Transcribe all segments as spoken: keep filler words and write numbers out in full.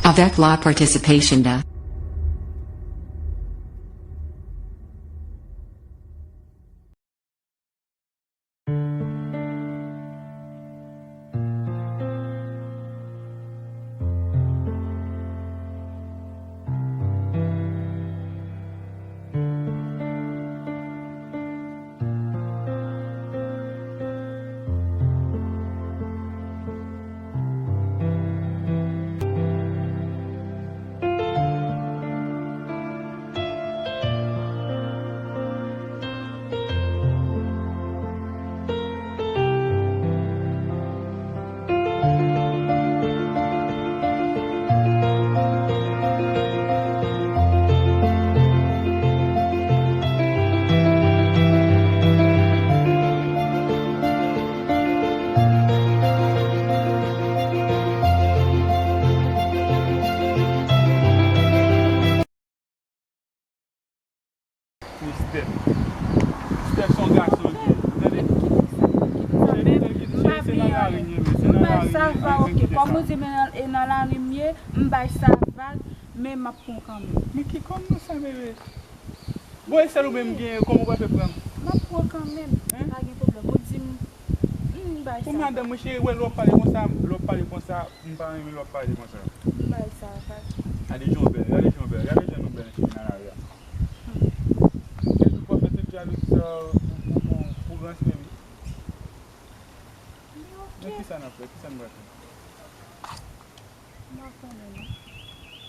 Avec la participation de Pou Steph. Steph se yon gason li ye. Tande? Tande, tande, cheri, se nan lari m ye, men se nan lari m ye, ann kite sa. Kòm ou di, men nan, e nan lari m ye, m bay sa vag, men m ap pran kanmenm. Men ki kòm nou sa, bebe? Bon, e sèl ou menm genyen, kòman ou pral fè pran m? M ap pran kanmenm, pa gen pwoblèm. Ou di m, m bay sa. Pou madanm mwen, cheri, wè, lè w ap pale konsa, lè w ap pale konsa, m pa renmen lè w ap pale konsa. M bay sa vag. Gade jan w bèl, gade jan w bèl, gade jan nou bèl nan lari a. Epi w ap fè tout jalouzi sa pou, pou, pou, pou gran respè m. Men kisa n ap fè? Kisa n pral fè? M pa konnen non.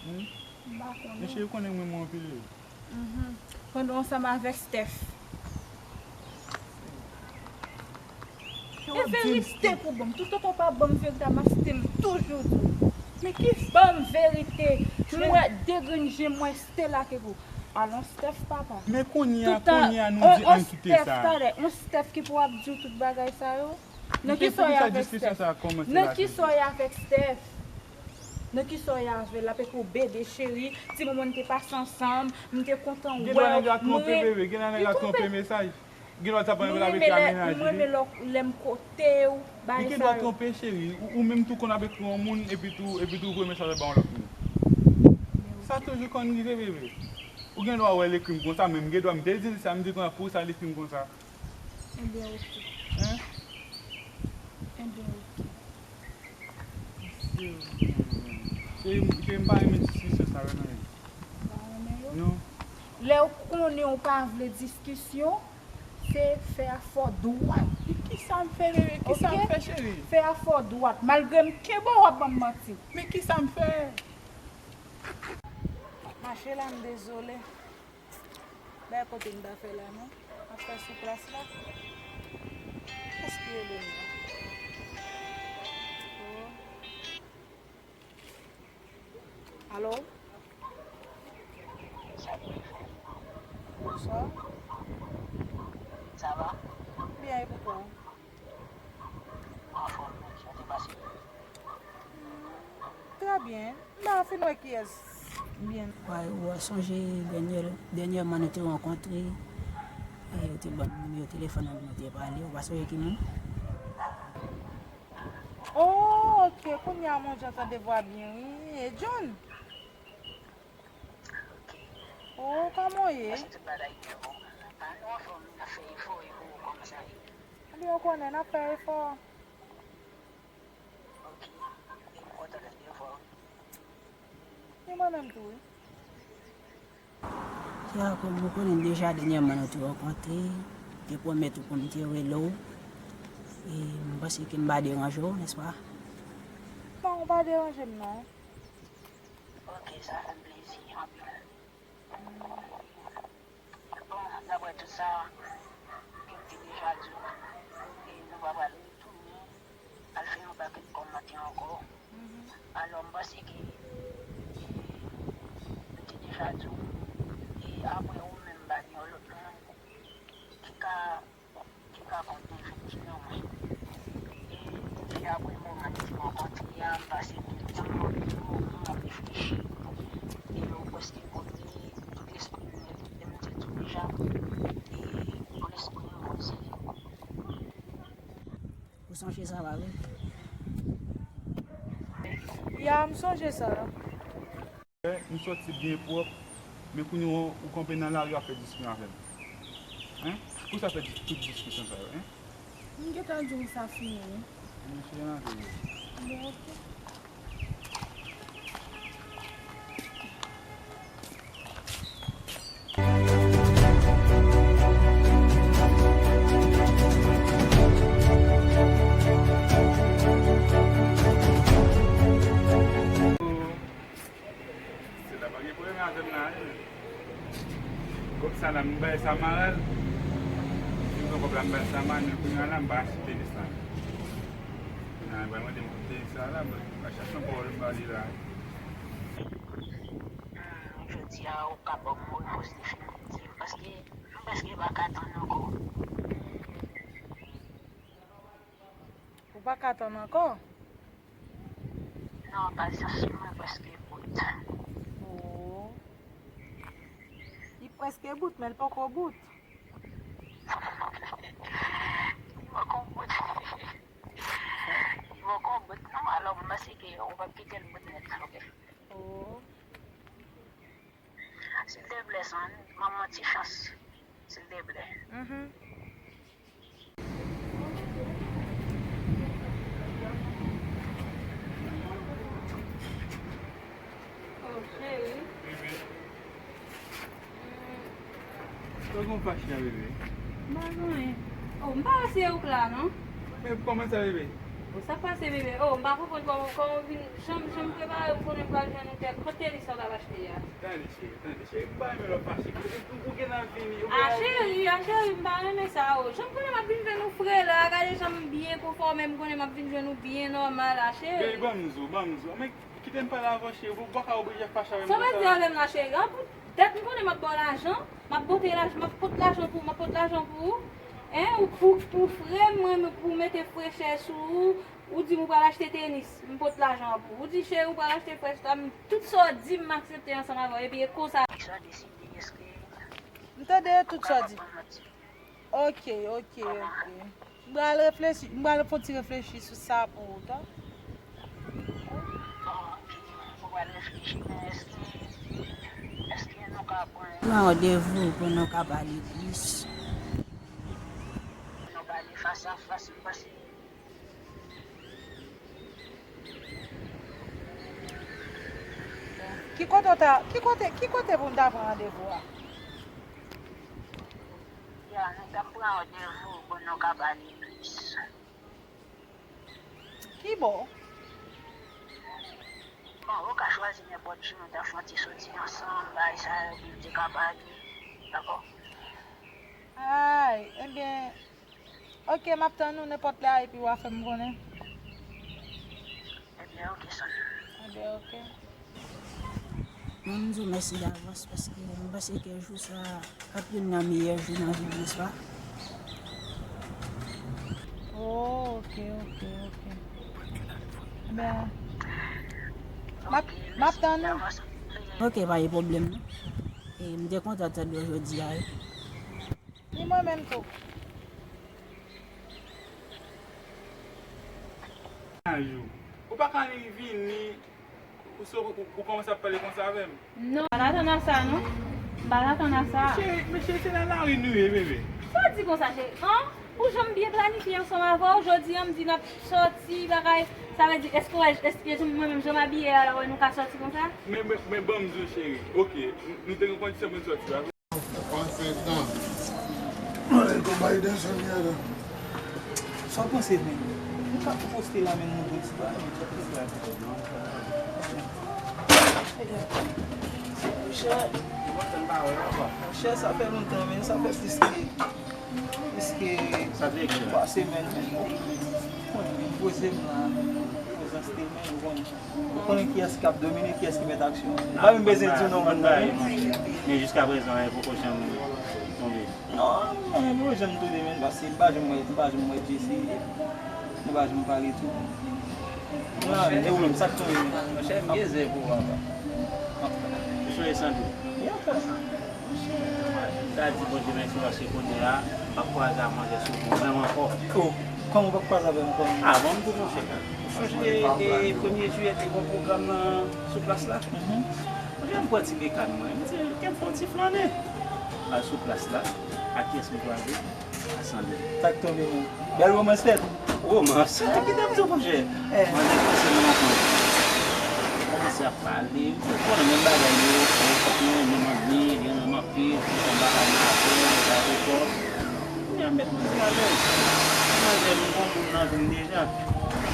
Hmm? M pa konnen. Men cheri, ou konnen m renmen w anpil wi. Mhm. Pandan w ansanm avèk Steph. E verite pou ban m. Toutotan w pa ban m verite a, m ap still toujou di w. Men ki ban m verite. M wè de grenn je m wè still la ke pou. Alon Steph papa. Men kounye a, kounye a nou di ann kite sa. Talè, yon Steph ki pou ap di w tout bagay sa yo. Nan ki sa w ye avèk Steph? Nan ki sa w ye avèk Steph? Nan ki sa w ye avè l? Ap epi w bebe cheri, ti moman n te pase ansanm, m te kontan wè w, m ri. Gen dwa nèg la twonpe bebe, gen dwa nèg la twonpe mesaj. Gen dwa l t ap antre avèk amenaje. M renmen lè, lè m kote w, bagay sa yo. Li gen dwa twonpe cheri, ou, ou menm tou konn ap ekri yon moun, epi tou, epi tou voye mesaj la ba yon lòt moun. Sa toujou konn rive bebe. Ou gen dwa wè l ekri m konsa, men m gen dwa m te di l sa, m di konsa pou sa l ekri m konsa. Ebyen, oke. Hein? Ebyen, oke. Cheri, cheri, m pa renmen diskisyon sa yo, non. Ou pa renmen yo? Non. Lè w konnen w pa vle diskisyon, se fè afè w dwat. E kisa m fè, bebe? Kisa m fè, cheri? Fè afè w dwat. Malgre m kenbe w, w ap ban m manti. Men kisa m fè? M ap mache la, m dezole. Bay kote m ta fè la non. M ap fè sou plas la. Kiyès ki rele m la? Oh. Alo? Bonswa. Sa va? Byen, e pou kò w? Anfòm, jan te pase? Trè byen. M pa fin wè kiyès byen. Ou pa sonje dènyè, dènyèman nou te rankontre, e, ou te ban m nimewo telefòn nan, nou te pale, ou pa sonje ki moun? Oh, ok, kounye a m wè jan tande vwa byen, wi. E John? Oh, kòman w ye? Anben, ou konnen, n ap fè efò. E mwen menm tou, wi. Ya, kòm ou konnen deja, dènyèman nou te rankontre, te pwomèt ou pou m te rele w. E m panse ke m pa deranje w, nèspa? Non, ou pa deranje m, non. Ok, sa fè m plezi anpil. Bon, daprè tout sa ke m te deja di w, e nou pa pral retounen al fè yon pakèt kòmantè ankò. Alò, m panse ke, e, m te deja di w, e apre ou menm, m pa gen yon lòt moun ki ka ki ka konte efektivman. E depi apre moman n te rankontre a, m pase tout tan, tout moman m ap reflechi. E ou prèske konn li, tout lespri m, lè m te di w deja, e pou lespri m poze. Ou sonje sa, pa vre? Ya, m sonje sa. M sòti byen pwòp, men kounye a ou kanpe nan lari w ap fè diskisyon avè m. Hein? Pou sa fè dis- tout diskisyon sa yo, hein? M gentan di w sa fini wi. Mwen chire nan veye. Bon, ok. Se la pa gen pwoblèm avè m la, hein. Kòb sa la, m bay sa Maral. Si m pran kòb la, m bay sa Maral, men kounye a la, m pa achte tenis la. Kounye a, m pral mande m pou tenis sa la, mwen pa chache yon pawòl m ba li la. Hmm, jodi a, ou ka ban m yon repons definitif, paske m prèske pa ka tann ankò. Ou pa ka tann ankò? Non, pasyans mwen prèske bout. Oh. Li prèske bout, men l poko bout. Li poko bout. Li poko bout. Non, alò, m panse ke ou p ap kite l bout nèt, ok. Oh. Silteplè, son, ban mwen ti chans. Silteplè. Mhm. Oh, cheri. Bebe. Mm. Sa w gen w fache a, bebe? M pa gen anyen. Oh, m pa wè se ou k la, non? Men kòman sa, bebe? Oh, sa k pase, bebe? Oh, m pa konprann kòman, kòman w vin, jan, jan m prepare, m konnen m pral jwenn ou tè, kote li sa w t ap achte a? Tande, cheri, tande, cheri, m pa renmen lè w fache. Ou, ou gen nan vini, ou gen nan vini. A, cheri, a, cheri, m pa renmen sa, oh. Jan m konnen m ap vin jwenn ou fre la, gade jan m byen konfòme, m konnen m ap vin jwenn ou byen nòmal, a, cheri. Bebe, ban m di w, ban m di w. Men kite m pale avè w, cheri, ou pa ka oblije fache avè m konsa. Sa w vle di avè m la, cheri? A, pou dat m konnen m ap ba w lajan, m ap pote laj-, m ap pot lajan pou ou, m ap pot lajan pou ou. Hein, ou, ou, ou fre, mwen, pou mete frechè sou ou. Ou di m ou pral achte tenis, m pot lajan an pou ou. Ou di cheri ou pral achte frèch la, m, tout sa w di m, m aksepte ansanm avè w. Epi e konsa. Sa w deside, èske... M tande tout sa w di. Ok, ok, ok. M pral reflechi, m pral fè yon ti reflechi sou sa pou ou, ta. Bon, ok, ou pral reflechi, men èske, èske nou ka pran... Pran randevou pou nou ka pale plis. Pou nou pale fas a fas, m panse. Ki kote w ta, ki kote, ki kote pou n ta pran randevou a? Ya, nou t ap pran randevou pou nou ka pale plis. Ki bò? Bon, ou ka chwazi nenpòt jou, nou ta fè yon ti soti ansanm, bagay sa yo, pou nou te ka pale. Dakò? Ay, ebyen, Ok, m ap tann ou nenpòt lè a epi w a fè m konnen. Ebyen, ok, son. Ebyen, ok. Mwen, m di w mèsi davans paske m panse ke jou sa a ap youn nan meyè jou nan vi m, nèspa? Oh, ok, ok, ok. Ebyen, m ap, m ap tann ou. Ok, pa gen pwoblèm, non. E m te kontan tande w jodi a, wi. Ni mwen menm tou. Ajou. Ou pa ka annik vini, ou so, ou, ou kòmanse ap pale konsa avè m. Non, m pa t atann a sa, non. M pa t atann a sa. Cheri, men cheri, se nan lari nou ye, bebe. Sa w di konsa, cheri? An? Pou jan m byen planifye ansanm avè w, jodi a m di n ap sòti, bagay. Sa vle di, èske w wè, èske mwen menm jan m abiye a, la, wè nou ka sòti konsa? Men, men, men ban m di w, cheri. Ok, n-, nou te gen kondisyon pou n sòti, pa vre? Panse tan. Mwen konpayi de sèvyèt. Sa w panse, men? Nou ka poste la, men nou pote la, men sa poste la. Monchè, monchè, sa fè lontan, men sa fè plis ke, plis ke twa semèn, men. Bon, m poze m la, men prezans te, men, bon. Ou konnen kiyès k ap domine, kiyès ki mèt aksyon. M pa menm bezwen di w non, mwen, non, men. Men jiskaprezan, anyen poko janm tonbe. Non, non, anyen poko janm tonbe, men, paske m pa janm wè, m pa janm wè Jesse. Nou pa janm pale tou. Non, men ou menm, sa k tonbe, men. Monchè, m gen zen pou ou, papa. Ou sote santi? Wi, anpil. M ta di Bondye mèsi paske kounye a, m ap kwaze ak manzè sou pwoblèm ankò. Oh. Kòman w p ap kwaze avè m ankò? Ah, bon, m di, monchè, ou sonje, e, premye jiyè te gen yon pwogram nan, sou plas la? Monchè, m pran ti bekàn mwen, m di, ke m fè yon ti flannen. Al sou plas la, ak kiyès m kwaze? Asanble. Sa k tonbe, non? Bèl romans fèt. Romans? Ah, kite m di w, monchè. Eh. Manzè pase nan yon kwen. Kòmanse ap pale. Ou konnen menm bagay yo, fòk nou renmen manmi, li renmen m anpil, tout sa m pa ka nan afè, sa ankò. Kounye a m met manzè alèz. Manzè, m gon moun nan vi m deja.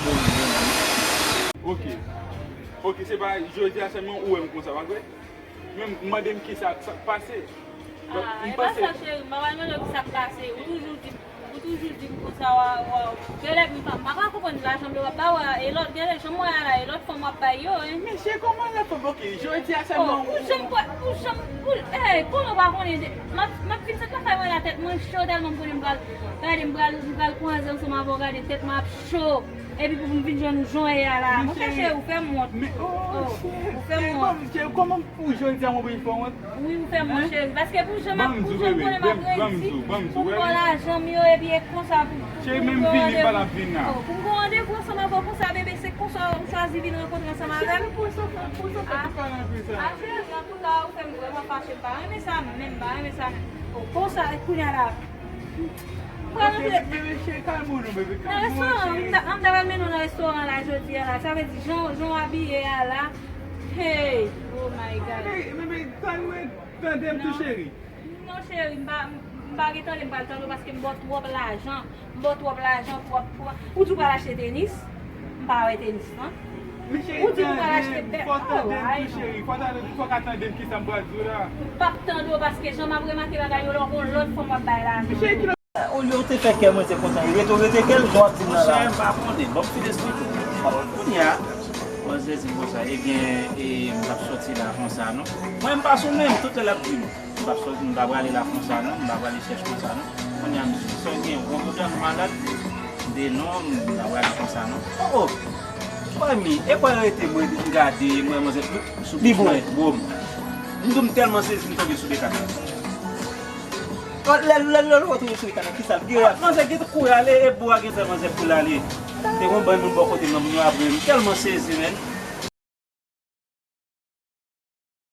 Bon, bon. Ok. Ok, se pa jodi a sèlman ou wè m konsa, pa vre? Men m mande m kisa k, sa k pase. Ah, m e pa panse sa, cheri, m pa pral mande w kisa k pase. Ou toujou di, ou toujou di m konsa, wa, wa, genlè m pa, m pa ka konprann lajan m yo w ap ba w a, e lòt, genlè jan m wè a la, e lòt fanm w ap bay yo, en. Men cheri, kòman lòt fanm, ok, jodi a sèlman. Oh, pou jan m kwè, pou jan m, pou, ey, konnen w pa konnen, de, m ap, m ap vin sot lakay mwen la, tèt mwen cho tèlman m konnen m pral, gade, m pral, m pral kwaze ansanm avè w, gade, tèt mwen ap cho. Epi pou m vin jwenn ou jan w ye a la. Monchè cheri, ou fè m wont. Oh, ou fè m wont. Cheri, kòman pou jodi a mwen pou fè wont? Wi, ou fè m wont, cheri. Paske pou jan m ap, pou jan m konnen m ap redi, pou m pran lajan m yo, epi e konsa pou, pou, pou m pran randevou. Oh, pou m pran randevou ansanm avè w konsa, bebe, se konsa w chwazi vin rankontre ansanm avè m? Cheri, pou sa, pou sa, pou sa. Ah, cheri, antouka, ou fè m vrèman fache. M pa renmen sa menm, m pa renmen sa menm. Oh, konsa, kounye a la. Pral antre. Bebe, cheri, kalme w non, bebe, kalme w, cheri. Nan restoran, m ta, m ta pral mennen w nan restoran la jodi a la. Sa vle di, jan, jan w abiye a la. Hey, oh my God. Bebe, bebe, sa nou tande m tou, cheri. Non, cheri, m pa, m pa gen tande m pral tande w paske m ba w twòp lajan. M ba w twòp lajan pou w ap, pou w ap, ou di w pral achte tenis. M pa wè tenis lan. Ou di w pral achte bèl. Fò tande m tou, cheri. Fò tande m, fò ka tande m kisa m pral di w la. M p ap tande w paske jan m ap remake bagay yo la, w gon lòt fanm w ap bay lajan. Olye w te fè kè manzè kontan, rete w rete kè l, jan w ap di m nan la. Monchè, m pa konnen. Ban m fin esplike w. Kounye a, manzè di m konsa, ebyen, e, m p ap sòti la konsa, non. Mwen, m pa sou menm, tout lè l ap di m. M t ap sòti, m t ap prale la konsa non, m t ap prale chèch konsa non. Kounye a, m sòti gen yon gwo pwoblèm, m malad. De non, m t ap prale konsa non. Oh, oh! Manmi, e pa rete mwen m gade, mwen manzè sou bouch mwen, bwom. M di w m tèlman sezi, m tonbe sou bekàn nan. Lè, lè, lè, lè w tonbe sou bekàn nan, kisa l gen? Manzè gen kouri ale, e bò a gen fè manzè pou l ale. Te gen yon bann moun bò kote m nan, moun yo ap ri, m tèlman sezi, menn.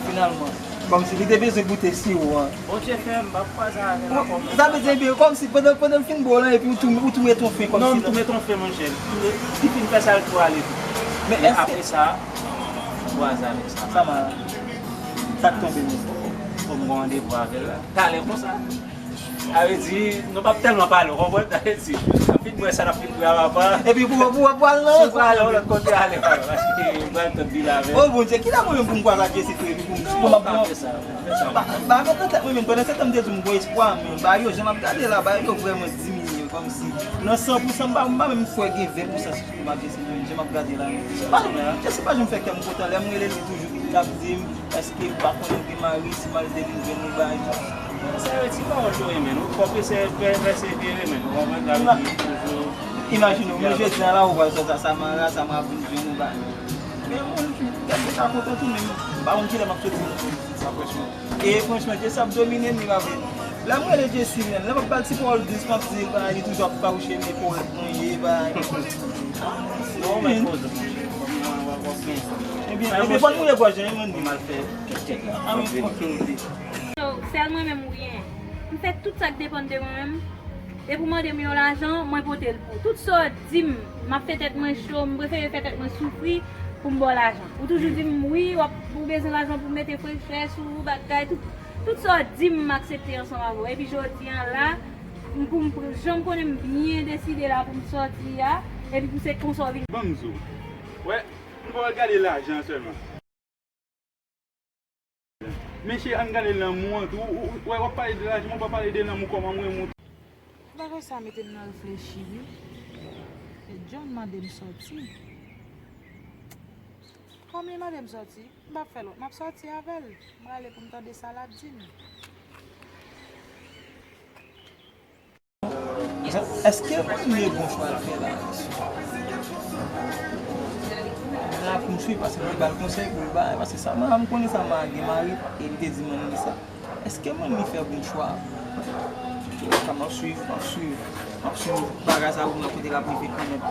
Finalman, kòmsi li te bezwen goute siwo a. Bondye fè m p ap kwaze avè l ankò menm. Sa vle di, ebyen, kòmsi pandan, pandan l fin bo w lan, epi ou tou, ou tou mete yon fen kòmsi. Non, m tou mete yon fen, monchè. Li fin fè sa, l tou ale tou. Men èske apre sa, m kwaze avèk Samara. Samara. Sa k tonbe, mesye? Fò m gen randevou avè l la. Talè konsa. Sa vle di, nou p ap tèlman pale, w konprann? Sa vle di, n ap fin bwè sa, n ap fin bwè a papa. Epi pou, pou, pou al nan. Si w pral yon lòt kote, ale papa, paske m pral tann li la menm. O Bondye, kilè mwen menm pou m kwaze ak Jesi tou, epi pou m, pou m ap pran. Non, pa fè sa, pa fè sa. Ba, ba, mèt nan tèt mwen menm, pandan se tan m te di m gon espwa, men ba yo, jan m ap gade la, ba yo vrèman diminye, kòmsi nan san pou san, m pa, m pa menm kwè gen ven pou san pou m ap Jesi menm, jan m ap gade la. M pa, Jesi pa janm fè kè m kontan, lè m rele li toujou, li t ap di m, èske m pa konnen ou gen mari, si m al de li m jwenn ou bay. Sa yo ti pawòl yo renmen, nou fò pèse-, pè-, pèsevere, men, ou konprann, sa vle di toujou. Imajine w, men jodi a la, ou pral sòti a Samara, Samara vin jwenn ou bay. Men mwen, m ta kontan tou, men m pa konn kilè m ap soti nan sa, franchman. E franchman, Jesi ap domine m, li pa vle. Lè m rele Jesi, men, lè m ap ba l ti pawòl dous, m ap di, bay, li toujou ap fawouche m, e korèk mwen ye, bay. Non, men poze, monchè. Ebyen, ebyen, fò n mouye gòj, wi, men. Mal fè kèt kèt la. Ah, ok, ok. So, sèl mwen menm ou ye. M fè tout sa k depann de mwen menm. Depi w mande m yon lajan, mwen pote l pou ou. Tout sa w di m, m ap fè tèt mwen cho, m prefere fè tèt mwen soufri pou m ba w lajan. Ou toujou di m, wi, w ap, ou bezwen lajan pou w mete frechè sou ou, bagay, tout, tout sa w di m, m aksepte ansanm avè w. Epi jodi a la, m, pou m, jan m konnen m byen deside la pou m sòti a, epi pou se konsa w vin. Ban m di w, wè, m pa pral gade lajan sèlman. Men cheri, ann gade lanmou an tou. Ou, ou, ou, w ap pale de lajan, ou pa pale de lanmou kòman mwen renmen w. Bagay sa mete m nan reflechi, wi. E John mande m sòti. Kòm li mande m sòti, m p ap fè lòt. M ap sòti avè l. M prale pou m tande sa l ap di m. Èske manmi e bon chwa l fè la? La pou m swiv, paske m te ba l konsèy pou l bay, paske Samara, m konnen Samara gen mari, e li te di manmi sa. Èske manmi fè bon chwa? Sa m ap swiv, m ap swiv, m ap swiv bagay sa pou mwen kote l ap rive kanmenm.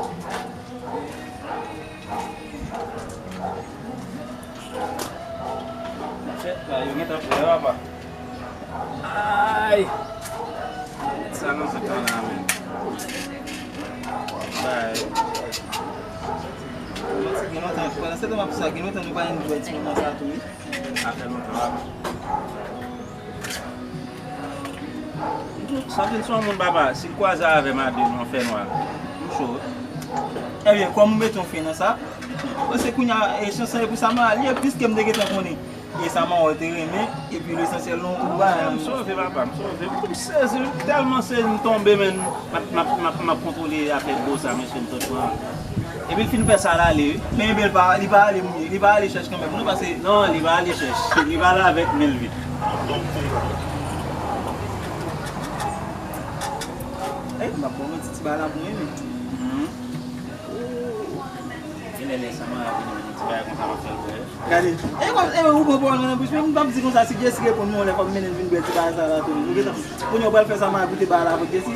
Tèt la, yo gentan prè, papa. Ay! Sa nan zòt la, men. Bay. Gen lontan, pandan se tan m ap sa, gen lontan nou pa jwenn jwè ti moman sa tou, wi. Sa fè lontan, papa. Sa vin sou yon moun, papa, si l kwaze avè m a de nan fènwa, m cho wi. Ebyen, kòm ou mete yon fen nan sa, paske kounye a, e, chans lan e pou Samara li ye, piske m te gentan konnen e Samara te renmen, epi lesansyèl nou, ou ba. M sove, papa, m sove. M sezi, m tèlman sezi, m tonbe, men m ap, m ap, m ap, m ap kontwole afè gwo sa, mesye, m sot pran. Epi l fin fè sa l ale, wi. Men, men l pa, li pa ale, li pa ale chèch kanmenm, non, paske. Non, li pa ale chèch. Li pa ale avèk men l vit. Ey, m ap ba w manti, ti bagay la bon, wi, men. Genlè lè Samara vini, ti bagay konsa m ap fè l bwè. Gade. E kòm, e ou pran pawòl mwen nan bouch mwen, m p ap di konsa si Jesi reponn mwen yon lè fò m mennen l vin bwè ti bagay sa la tou. Nou gentan, kounye a ou pral fè Samara goute bagay la avèk Jesi.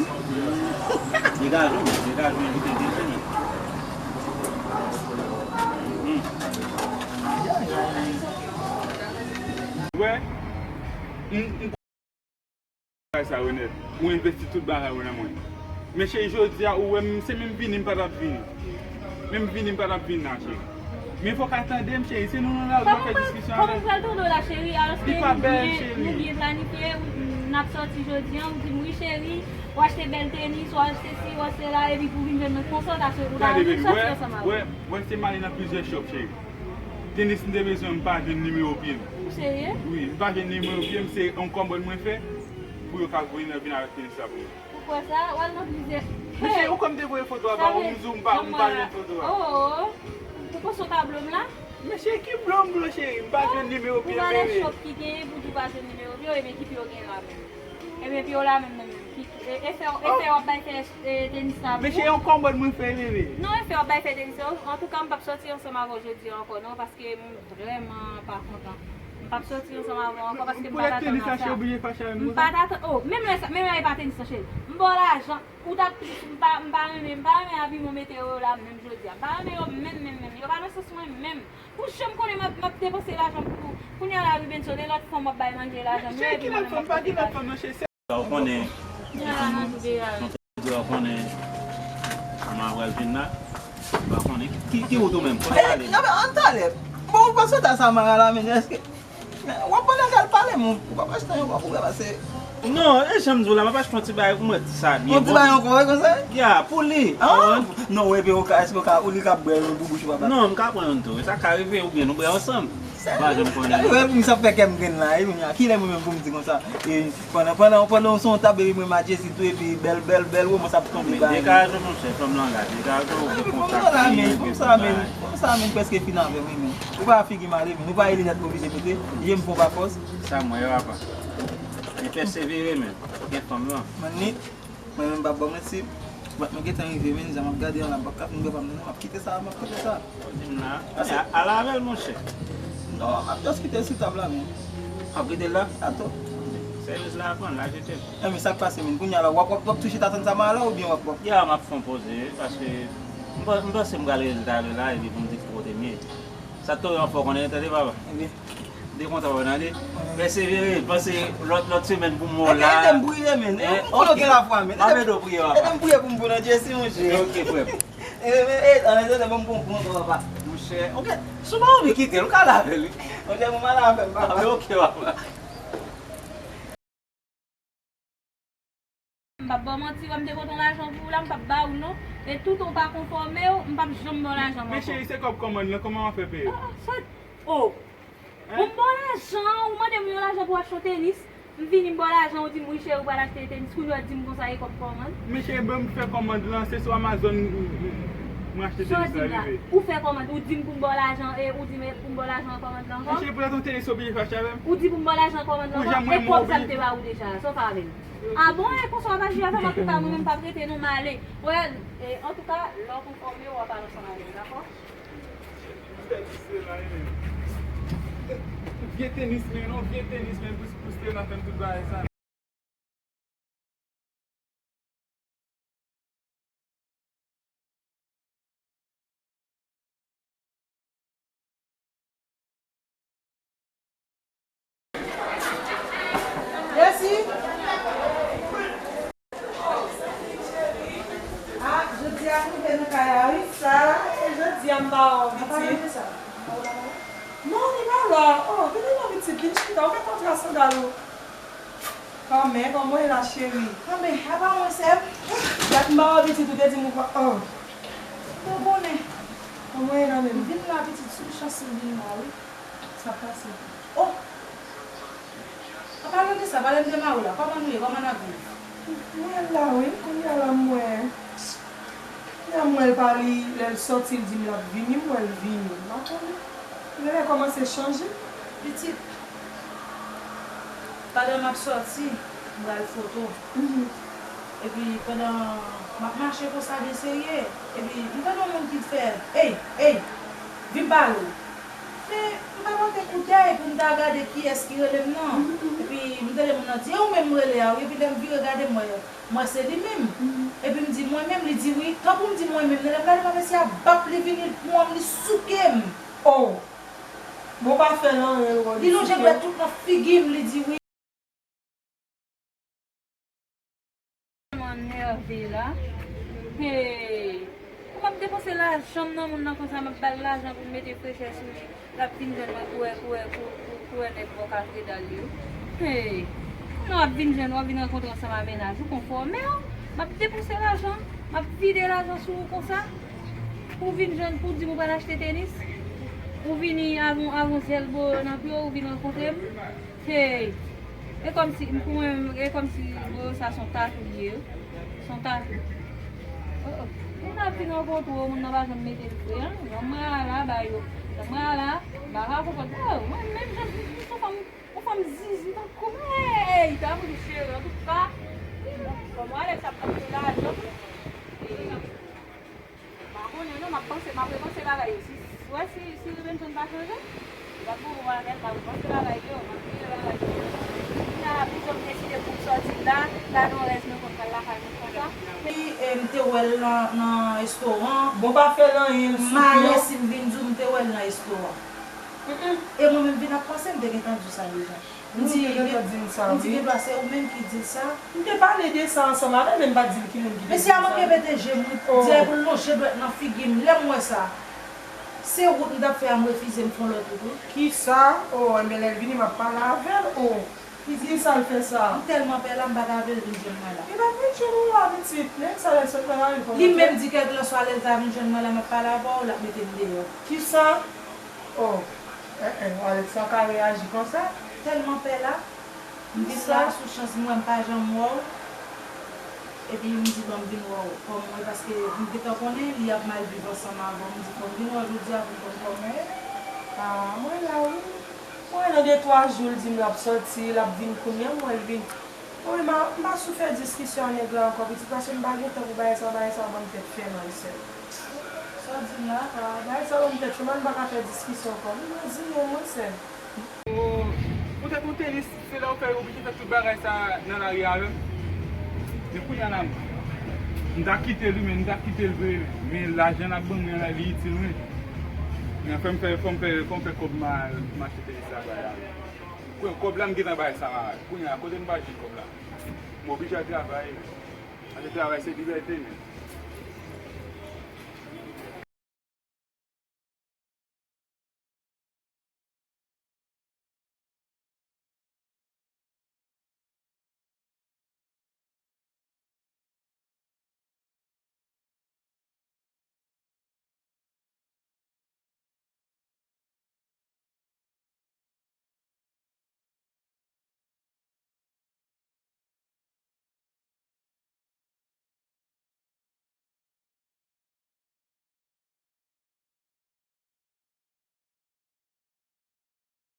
Degaje w, degaje w, envite Jesi, non. Wè, m, m bagay sa yo nèt. Ou envesti tout bagay ou nan mwen. Men cheri, jodi a, ou wè m, se menm vini m pa t ap vini. Menm vini m pa t ap vin la, cheri. Men fò w ka tande m, cheri. Se nou nan lari w ap fè diskisyon avè m. Kòman m pral tande w la, cheri? Alòske nou byen, nou byen planifye, n ap sòti jodi a, ou di m, wi, cheri, w achte bèl tenis, w achte si, w achte la, epi pou w vin jwenn mwen konsa, ta sou, ou ta vin sòti ansanm avè m. Wè, wè, se m ale nan plizyè shop, cheri. Tenis m te bezwen, m pa jwenn nimewo pye m. Ou serye? Wi, m pa jwenn nimewo pye m, se yon kòmand mwen fè pou yo ka voye nan vin avèk tenis la pou mwen. Ou kwè sa? W al nan plizyè. Mesye, ou kwè m te voye foto a ba ou, m di w m pa, m pa jwenn foto a. Oh, oh. Ou panse w ka blo m la? Mesye, ki blo m blo, cheri? M pa jwenn nimewo pye m, bebe. Ou gade shop ki genyen pou di w pa jwenn nimewo pye w, ebyen ki pye w gen la menm? Ebyen pye w la menm nan menm. Ki, e, e fè, e fè w ap bay fè, e, tenis la pou ou? Mesye, yon kòmand mwen fè, bebe. Non, e fè w ap bay fè tenis la. Antouka, m p ap sòti ansanm avè w jodi a ankò non, paske m vrèman pa kontan. M p ap sòti ansanm avè w ankò paske m pa t atann a sa. M pa t atann, oh, menm lè sa, menm lè e pa tenis nan, cheri. M ba w lajan, ou t ap plis, m pa, m pa renmen, m pa renmen abiman w mete yo la menm jodi a. M pa renmen yo menm, menm, menm. Yo pa nan sans mwen menm. Ou janm konnen m ap, m ap depanse lajan pou, kounye a la, Rubenson, e lòt fanm w ap bay manje lajan m yo, epi mwen menm m ap pote lajan. Ou konnen, ou konnen, m ap pral vin la, ou pa konnen. Ki, ki wout ou menm? Kote w ale? Non, men, ann talè. Bon, ou pa sot a Samara la, men èske, men, w ap pale ak al pale, men ou p ap achte yon kòb ou pase. Non, e jan m di w la, m ap achte yon ti bagay pou mwen, sa byen bon. Yon ti bagay ankò, wi, konsa? Ya, pou li. Ah! Non, epi ou ka, èske ou ka, ou li ka bwè yon boubouch ou pa ba? Non, m ka pran youn tou. Sa ka rive, oubyen nou bwè ansanm. M pa janm konnen. Wi, sa fè kè m grenn la, wi, kounye a. Kilè mwen menm pou m di konsa? E, pandan, pandan, pandan w sou yon tab, epi mwen m a Jesi tou, epi bèl, bèl, bèl womans ap tonbe ba li. Degaje w, monchè, fè m langaj. Degaje w, ou gen kontak, ou gen bagay. Fòm sa, men, fòm sa, men, prèske fin avè m, wi, men. Ou pa figi m ale, men. Ou pa e linèt m oblije mete. Je m fè w pa fòs. Sa m wè a, papa. Men pèsevere, men. Gen fanm lan. Mannik. Mwen menm m p ap ba w manti, bat mwen gentan rive, men jan m ap gade an la, m p ap ka fin bwè pa m nan non, m ap kite sa, m ap kite sa. Ou di m la, ale avè l, monchè. Non, m ap just kite l sou tab la, men. W ap kite l la? Atò. Sèvis la pran, l a jete. Enben, sa k pase, men? Kounye a la, w ap, w ap, w ap tou chita tann sa m a la, oubyen w ap, w ap. Ya, m ap fè yon poze, paske m pa, m panse m pral rele talè la, epi pou m di ki kote m ye. Sa t tou an fò konnen, tande, papa. Ebyen. De kontan wè nan li. Pèsevere, panse lòt, lòt semèn pou m wè w la. Ede m priye, men. Ou konnen w gen lafwa, men. M ap ede w priye, papa. Ede m priye pou m bon nan Jesi, monchè. Ok, frè m. E, men, e, an atandan, ban m pran, pran, pran, papa. Monchè, ok. Si w pa anvi kite l, ou ka lave l, wi. Monchè, mwen m al avè m, papa. Ok, papa. M p ap ba w manti, wè m te kontan lajan pou ou la, m p ap ba ou non. E toutan w pa konfòme w, m p ap janm ba w lajan m ankò. Men cheri, se kòb kòmann lan, kòman w ap fè peye? Oh, oh, sòt. Hein? Bon, m ba w lajan, ou mande m yon lajan pou w achte yon tenis. M vini, m ba w lajan, ou di m, wi, cheri, ou pral achte tenis. Kounye a w di m konsa, e kòb kòmann? Men cheri, bon, m fè kòmand lan, se sou Amazon m, m, m achte tenis la, bebe. Ou fè kòmand, ou di m pou m ba w lajan, e ou di m pou m ba w lajan an kòmand lan ankò? Men cheri, poutèt yon tenis, ou oblije fache avè m? Ou di pou m ba w lajan an kòmand lan ankò? E kòb sa m te ba ou deja a, sa w fè avè l? Ah bon, e konsa w ap aji avè m, antouka mwen menm m p ap rete non, m ale. Wè, e, antouka, lè w konfòme, w ap al ansanm avè m, dakò? Vye tenis men non, vye tenis men, pous, pous te nan fè m tout bagay sa. M pa wè w, pitit. Non, li pa la. Oh, vin non, pitit, vin chita. Ou mete yon tras sandal ou. Kanmenm, kòman w ye la, cheri? Kanmenm, apa mwen, sè m? Dat m pa wè w, pitit, ou te di m ou pa, oh. Ou konnen. Kòman w ye la menm? M vin la, pitit, sou chans m vin la, wi. Sa pase. Oh! An palan de sa, pale m de mari w la. Kòman nou ye? Kòman n ap viv? Mwen la, wi. Kounye a la, m wè. Lè m wè l pa li, lè l sòti, l di m l ap vini, m wè l vini. M pa konnen. Lè l kòmanse chanje. Pitit, pandan m ap sòti, m pral foto. Mhm. Epi pandan m ap mache konsa byen serye, epi m tande yon moun ki fè, "Ey, ey, vin pale w." Men, m pa pote kout dèy pou m ta gade kiyès ki rele m nan. Mhm, mhm. Epi m tande moun nan di, "E ou menm m rele a, wi." Epi lè m vire gade, m wè, m wè se li menm. Mhm. Epi m di, "Mwen menm?" Li di, "Wi." Tankou m di, "Mwen menm?" Lè m gade, m wè mesye a bap li vini, li pran m, li souke m. Oh! Bon, pa fè l anyen, l wè li lonje dwèt tout nan figi m, li di, "Wi." Mwen nève la. Hey! Pou m ap depanse lajan m nan moun nan konsa, m ap ba l lajan pou l mete frechè sou li. L ap vin jwenn mwen, kou wè, kou wè, kou, kou, kou wè nèg bò katedral yo. Hey! Kounya w ap vin jwenn, w ap vin rankontre ansanm a mennaj ou, konfòme w. M ap depanse lajan, m ap vide lajan sou ou konsa. Pou w vin jwenn, pou w di m ou pral achte tenis. Ou vini avon, avon zèl bo nan pye w, ou vin rankontre m. Hey! E kòmsi, pou mwen, e kòmsi, bon, sa se yon tatou li ye, wi. Se yon tatou. Oh, oh. Moun ap vin rankontre w, moun nan pa janm mete l vre, an. Jan mwen a la, ba yo. Jan mwen a la, ba pa konprann. Oh, mwen menm jan, m, m se yon fanm, yon fanm zizi tankou m. Hey! Ta pou di cheri, antouka. Kòman Alex ap pran lajan? E, M pa konnen non, m ap panse, m ap repanse bagay yo. Si, wè si, si Rubenzon pa chanje, m ap goumen avè l, m ap repanse bagay yo, m ap vire bagay yo. Kounya, plizo m deside pou m sòti la, gade yon rès mwen konn pral lakay mwen konsa. Epi, e, m te wè l nan, nan restoran. Bon, pa fè l anyen, souple. Malè si m vin di w, m te wè l nan restoran. Mm-mm. E mwen menm vin ap panse, m te gentan di w sa deja. M di, m di gendwa se ou menm ki di l sa. M te pale de sa ansanm avè l, men m pa t di l ki moun ki te di l sa. Mesye a manke mete je m, wi. Dirèk pou l lonje dwèt nan figi m. Lè m wè sa, se wout m t ap fè a, m refize, m fè yon lòt wout, wi. Kisa? Oh, enben lè l vini, m ap pale avè l. Oh, kisa l fè sa? M tèlman pè la, m pa ta vle l vin jwenn mwen la. Li p ap vin jwenn ou la, pitit. Nèg sa lè l sot nan lari, l konn... Li menm di kèlkanswa lè l ta vin jwenn mwen la, m ap pale avè w, l ap mete m deyò. Kisa? Oh, eh, eh, Alex la ka reyaji konsa? Tèlman pè la, m vin la sou chans m wè m pa janm wè w. Epi m di bon m vin wè w kòm mwen, paske m gentan konnen li ap mal viv ansanm avè w. M di bon m vin wè w jodi a pou m konn kòman w ye. Ah, mwen la wi. Mwen nan de twa jou l di m l ap sòti, l ap vin kounye a, m wè l vin. Wi, m a, m pa sou fè diskisyon a nèg la ankò, pitit, paske m pa gen tan pou bagay sa, bagay sa ban m tèt fè mal, sè m. Sa w di m la? Ah, bagay sa ban m tèt fè mal, m pa ka fè diskisyon ankò. M reziyen mwen, sè m. Oh, poutèt yon tenis, se la w fè oblije fè tout bagay sa nan lari avè m. Men kounye a la, m ta kite l, wi, men m ta kite l vre, men lajan l ap ban mwen la, li itil mwen. Men fè m fè, fò m fè, fò m fè kòb m a, m achte tenis sa, bagay la. Kounya, kòb la m gentan bay sa, kounye a, kote m pral jwenn kòb la? M oblije al travay. Paske travay se libète, men.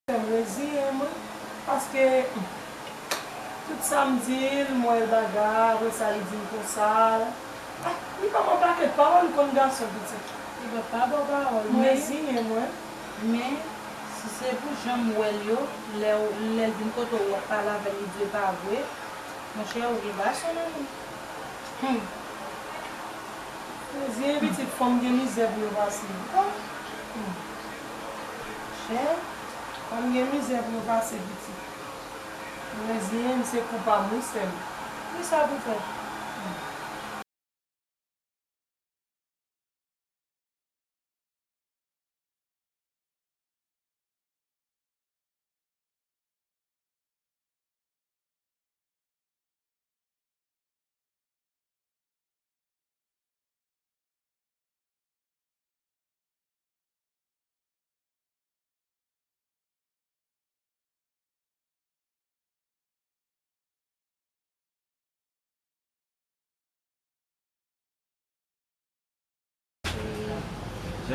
Fè m reziyen mwen, paske tout sa m di l, m wè l baga, apre sa li di m konsa. Ah, li ban m yon pakèt pawòl kont gason, pitit. Li ban pa bon pawòl, m reziyen mwen. Men, si se pou jan m wè l yo, lè w, lè l vin kote w, w ap pale avè l, li di l pa vre. Monchè, ou gen gason nan men. Hmm. Reziyen pitit, fanm gen mizè pou yo pase. Oh. Hmm. Chè, fanm gen mizè pou yo pase, pitit. Reziyen m, se kou pa m, wi, sè m. Kisa pou fè? Hmm.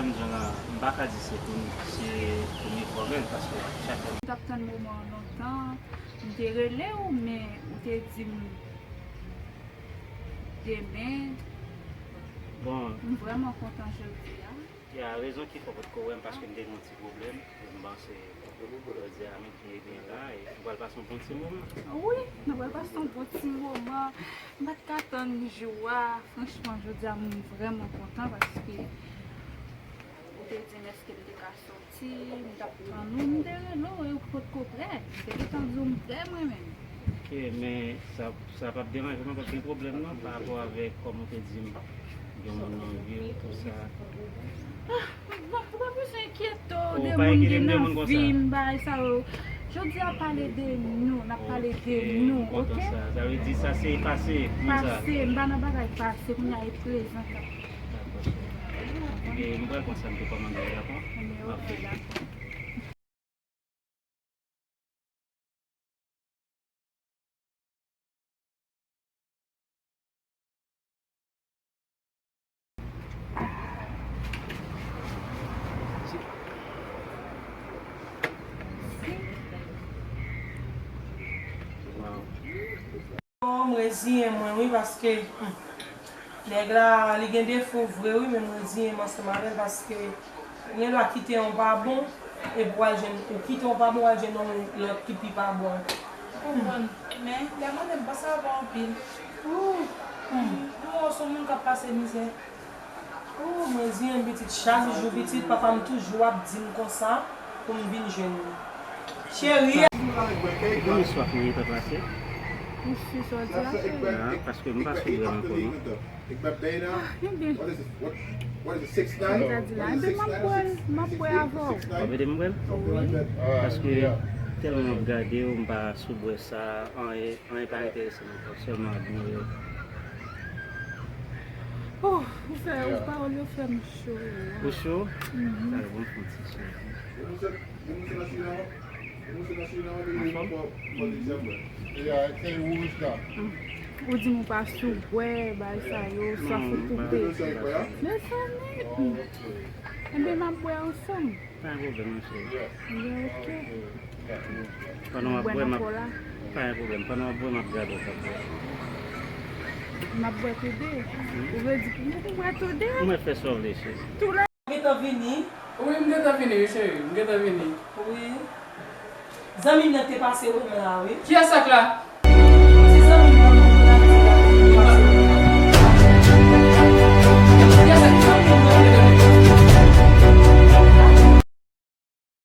Menm jan an, m pa ka di se pou, se premye fwa m wè l, paske chak lè m t ap tann moman an lontan, m te rele w, men ou te di m demen. Bon. M vrèman kontan jodi a. Ya, rezon ki fè w potko wè m, paske m te gen yon ti pwoblèm. M panse jodi a menm ki byen la, e nou pral pase yon bon ti moman. Wi, nou pral pase yon bon ti moman. M pa t ka tann jou a. Franchman, jodi a m vrèman kontan paske ou te di m èske m te ka soti, m t ap tann ou, m te rele w e ou potko prè. M te gentan di w m prè mwen menm. Ok, men sa, sa p ap deranje w, non, pa t gen pwoblèm, non, pa rapò avèk kòman w te di m gen yon moun nan vi w, tout sa. Ah, bon, ou pa bezwen enkyete w de moun ki nan vi m, bagay sa yo. Jodi a pale de nou, n ap pale de nou, ok? Sa vle di sa se pase, moun sa. Pase, m pa nan bagay pase, kounye a e prezan k ap. Dakò, cheri. Ebyen, m pral konsa m te kòmande a, dakò? Ebyen, ok, dakò. Mwen reziyen mwen wi, paske, hmm, nèg la, li gen defo vre wi, men mwen reziyen m ansanm avè l paske ou gen dwa kite yon pa bon, epi w al jwenn, ou kite yon pa bon, w al jwenn yon lòt ki pi pa bon. Konprann. Men, lè mwen menm, m panse avè w anpil. Ou, hmm, ou se yon moun k ap pase mizè. Oh, mwen di yon pitit chak jou, pitit papa m toujou ap di m konsa pou m vin jwenn li. Cheri. Ou konn swaf mwen gen tan pase? Ou si sa w di a, cheri? Ah, paske m pa sou vrèman konn, non. Ah, ebyen. Sa m ta di la, ebyen, m ap bwè l, m ap bwè avè w. W ap ede m bwè l? Wi. Paske tèlman m ap gade w, m pa sou bwè sa, anyen, anyen pa enterese m ankò, sèlman ap bwè. Oh, ou fè, ou pawòl yo fè m cho. Ou cho? Mhm. Sa bon, fè yon ti sou. Anfòm? Ou di m ou pa sou bwè, bay sa yo, swaf ou koupe. Mezanmi, enben m ap bwè ansanm. Pa gen pwoblèm, non, cheri. Ebyen, ok. Pandan w ap bwè, m ap, pa gen pwoblèm. Pandan w ap bwè, m ap gade w k ap bwè. M ap bwè tou de. Ou vle di pou m bwè tou de? Ou mèt fè sa w vle, cheri. Tou lè. Gentan vini? Wi, m gentan vini, wi, cheri. M gentan vini. Wi. Zanmi m nan te pase wè m la, wi. Kiyès sa k la? Ti zanmi m nan.